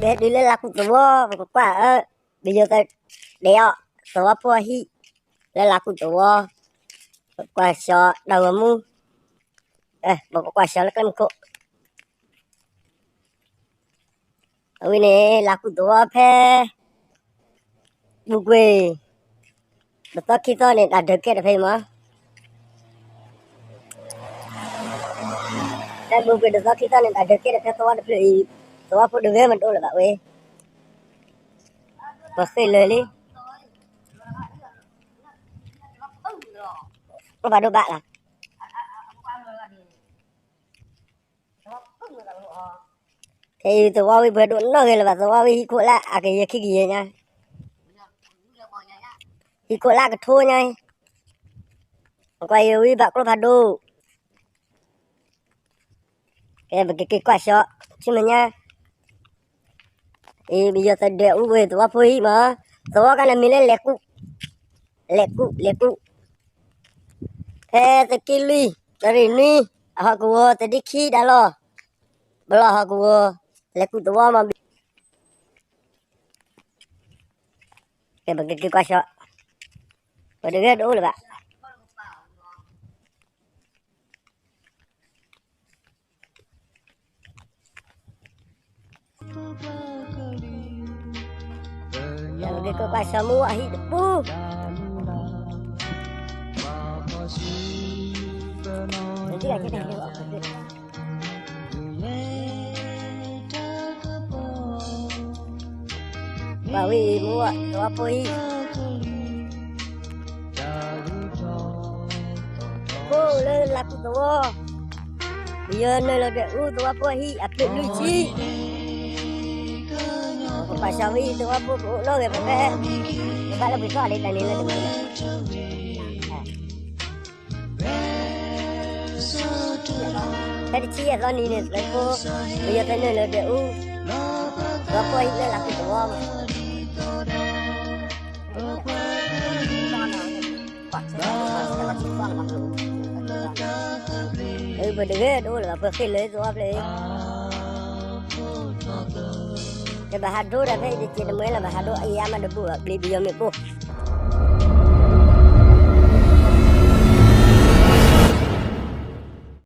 ဟဲတုၤလၢလါကူၣ်သဝီ ပကကွၢ်အၢ, ပယီၤသဒဲးအီၤ သဝီဖိအဟံၣ် လၢလါကူၣ်သဝီ, ပကွၢ်စှီၤတၢ်ဂီၤမူ, ပကကွၢ်စှီၤလၢကျဲမုၢ်ခိၣ်, အဝဲန့ၣ် လါကူၣ်သဝီဖဲ ပူၤကွံာ် တသီခံသီန့ၣ် တၢ်ဒုးကဲထီၣ်ဖဲအံၤမး, ဖဲပူၤကွံာ်တသီခံသီန့ၣ် တၢ်ဒုးကဲထီၣ်ဖဲသဝီတဖျၢၣ်အံၤ, သဝီဖိတဂၤမးတအိၣ်လၢၤဘၣ်ဝဲ, ပဃ့ၢ်လၢာ်လံ, ကျိဖးဒိၣ်ဘၣ်လီၤ. ခဲအံၤသဝီဝံၤပှဲၤဒိၣ်နီၢ်ဂ့ၤလၢၤဘၣ်, သဝီဝံၤဟံၣ်ခိၣ်လၢအကယဲၢ်ခံကယဲၢ်ညါ, ဟံၣ်ခိၣ်လၢအကထိညါ, ကွၢ်ယဝံၤဘၣ်ကျိဖးဒိၣ်, ကဲပကက့ၤကွၢ်စှီၤ, ဆူမဲာ်ညါ, အံၤပယီၤသဒဲးအူဝဲသဝီဖိဟံၣ်မး, သဝီကန့ၣ်မံၤလၢလဲၤကူၣ်, လဲၤကူၣ် လဲၤကူၣ်, ဖဲသုးက့လွံၢ်, သုးရ့ၣ်နွံ, အဟီၣ်ကဝီၤ သုးဒ့ခံဒါလီၤ, ပလီၢ်ဟီၣ်ကဝီၤ, လဲၤကူၣ်သဝီမး, ကဲပကက့ၤကွၢ်စှီၤ, ပှၤတဂၤတအိၣ်လၢၤဘၣ်. ပကက့ၤကွၢ်စှီၤမူအဟံၣ်တပူၤ, ပှၤဝံၤအံၤမူသဝီဖိအံၤ, ဖိလၢလါကူၣ်သဝီ, ပယီၤနုာ်လီၤဒွဲၣ်အူသဝီဖိအဟံၣ်အဖျၢၣ်လွံၢ်ဆံ, ပကကွၢ်စှီၤဝံၤသဝီဖိကအိၣ်နီၢ်ဂ့ၤဖဲ, ပဘၣ်လၢပှဲၤထီၣ်လံတၢ်န့ၣ်လၢတမံၤလၢ ဖဲတဆံယဲၢ်သီနံၤန့ၣ် သဝီဖိ, ပယီၤတနုာ်လီၤဒွဲၣ်အူ, သဝီဖိအဟံၣ်လၢလါကူၣ်သဝီမး, ပှၤတဂၤတအိၣ်လၢၤဘၣ် ပဃ့ၢ်လၢသဝီဖျၢၣ်အံၤ, ကဘၣ်ဟးဒိဒီးဖဲအံၤတစဲးတမှဲလၢဘၣ်ဟးဒိအံၤအါမးတဘူၣ်ဘၣ် ပျံၤပယီၤမ့ၣ်ပိၢ်